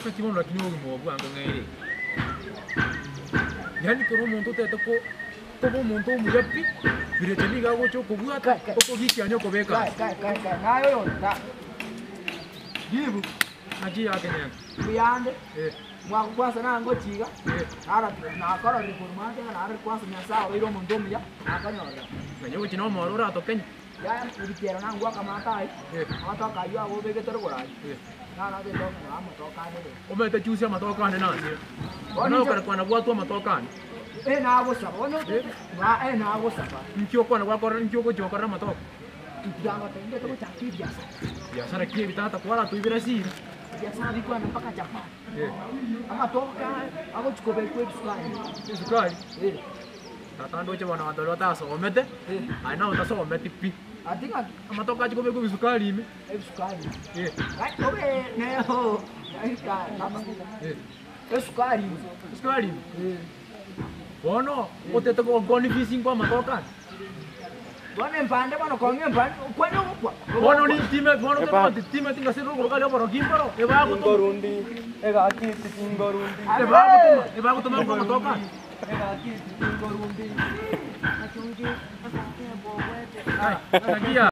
Naki bono lakini obogima obo bwangong'eire iga. Yaani kera omonto otagete ko koba omonto omuya pi, birecha nigo agocha okobwata, okogikiania okobeka Kai, ase. kai, kai, kai, naye oyo ta. Jibu, Naki yakenyena? mbuyande, Eh, mwagokwasa nangochi iga, eh. nara nakororire korwa maate ng'a nare kwasa Nyasaye obeire omonto omuya, nakonyorera. Manya gochia na omoro oratokenye. Yaya ebichera nangwaka amato ayio, Eh. amatoke ayio ago obegete rogoro ayio, Eh. naro natagete okonyora amatoke ande rero. Omanyete chusia amatoke ane nase. Bono Buna inche- okare kwana bwatwa amatoke ane. Eh nagosaba bono Eh. ba eh nagosaba Inki okwana gwakorera inki ogochia gokorera amatoke? Tiga ngotebie gochaka ebiasara. Biasara ki ebi tata kwaratoibera siri? Ebiasara bikogenda mpaka Japan. Eh. Amatoke aya agochi kobekwa ebisukari. Esukari? Eh. Tata ndoche bono abanto baria batasomete, Eh. aye naye otasometi pi. Ati ng'aki? Amatoke achie kobekwa ebisukari ime. Ebisukari. Eh. Gaki obe neho baba. Eh. Esukari ime. Esukari ime? Eh. Bono otete gokonfuse nkwa amatoke aya. Bono empande bono kong'a empande, okwane ogokwa. Bono nintime, bono totobwati timeti ng'a ase rogoro kare oborogi mboro, ebagotoma. Tingorundi, egakiti tingorundi. Ebagotoma, ebagotoma nkwa amatoke aya. Egakiti tingorundi. Ai, naki ya.